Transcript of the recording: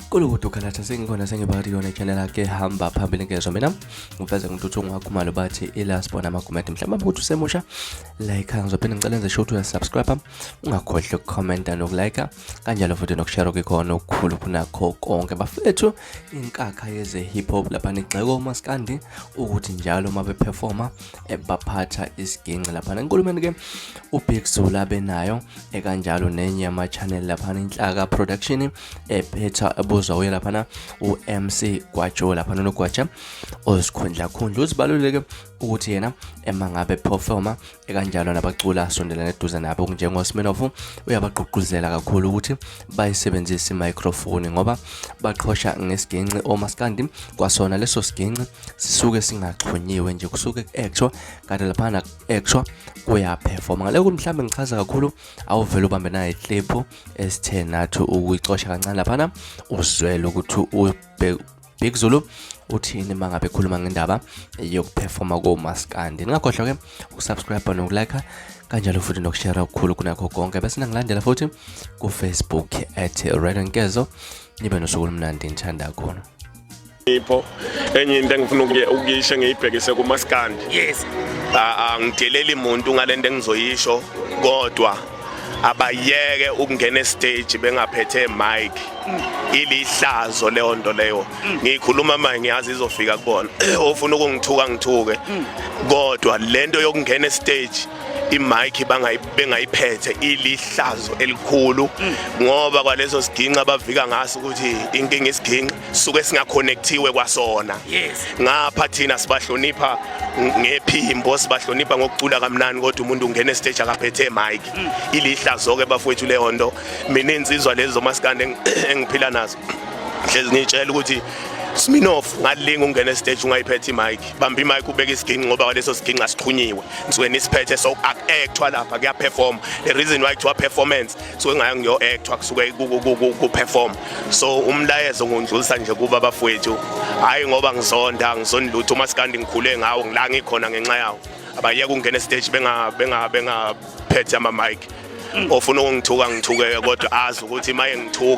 Kulukudu khalatha sengikhona sengiphakathi kuyona i-channel yakhe hamba phambili ngezwa mina ngiveze ngintuthu ngakhumalo bathi ilasbona amagumede mhlawumbe ukuthi usemusha like ngizophinde ngicela enze sure ukuthi uyasubscribe ungakhohlwa ukukhomenta nokulike kanjalo futhi nokushare okukhona okukhulu kunakho konke bafethu inkakha yeze hip hop lapha nigxeka umaskandi ukuthi njalo uma beperforma baphatha isiginci laphana enkulumeni ke uBig Zulu abenayo ekanjalo nenye yama channel laphana inhlaka production ephetha ebuzwa uye laphana uMC Gwajo laphana uNogwaja ozikhundla khundla uzibaluleke ukuthi yena emangabe performer ekanjalo nabaculi asondelene eduze nabo njengoSminoff uyabagqugquzela kakhulu ukuthi bayisebenzise i-microphone ngoba baqhosha ngesiginci omaskandi kwasona leso siginci sisuke singaxhunyiwe nje kusuke ku-actwa kanti laphana ku-actwa kuyaphefoma ngale ukuthi mhlawumbe ngichaza kakhulu awuvele ubambe nayo iclip esithe nathi ukuyicosha kancane laphana uzwele ukuthi Big Zulu uthini uma ngabe ekhuluma ngendaba yokuphefoma komaskandi. Ningakhohlwa ke ukusubscribe nokulike kanjalo futhi nokushare okukhulu kunakho konke bese nangilandela futhi ku-Facebook at Red Nkezo nibe nosuku olumnandi ngithanda khona. Ipho enye into engifuna ukuyisho ngiyibhekise kumaskandi. Yes. Angideleli muntu ngalento engizoyisho kodwa abayeke ukungena estage bengaphethe mic ilihlazo leyo nto leyo ngikhuluma manje ngiyazi izofika kubona ofuna ukungithuka ngithuke kodwa lento yokungena estage imic bengayiphethe ilihlazo elikhulu ngoba kwaleso siginxa bavika ngaso ukuthi inkinga isiginxa suke singaconnectiwe kwasona yes ngapha thina sibahlonipha ngephimbo sibahlonipha ngokucula kamnandi kodwa umuntu ungena estage akaphethe mic ilihlazo ke bafowethu leyo nto mina insizwa lezi zomasikandi engiphila nazo hlezi ngitshela ukuthi Sminoff ngalinga ungena estage ungayiphethe imic bamba imic ubeke isiginci ngoba kwaleso siginci asixhunyiwe nisuke nisiphethe so aku-actwa lapha kuyaperform the reason why kuthiwa performance suke ngayo ngiyo-actwa kusuke ku-perform so umlayezo ngundlulisa nje kuba abafowethu hhayi ngoba ngizonda ngizoni lutho umasikandi ngikhule ngawo ngila ngikhona ngenxa yawo abayeke ukungena estage bengaphethe ama-mic ofuna ukungithuka ngithuke kodwa azi ukuthi maye ngithuka.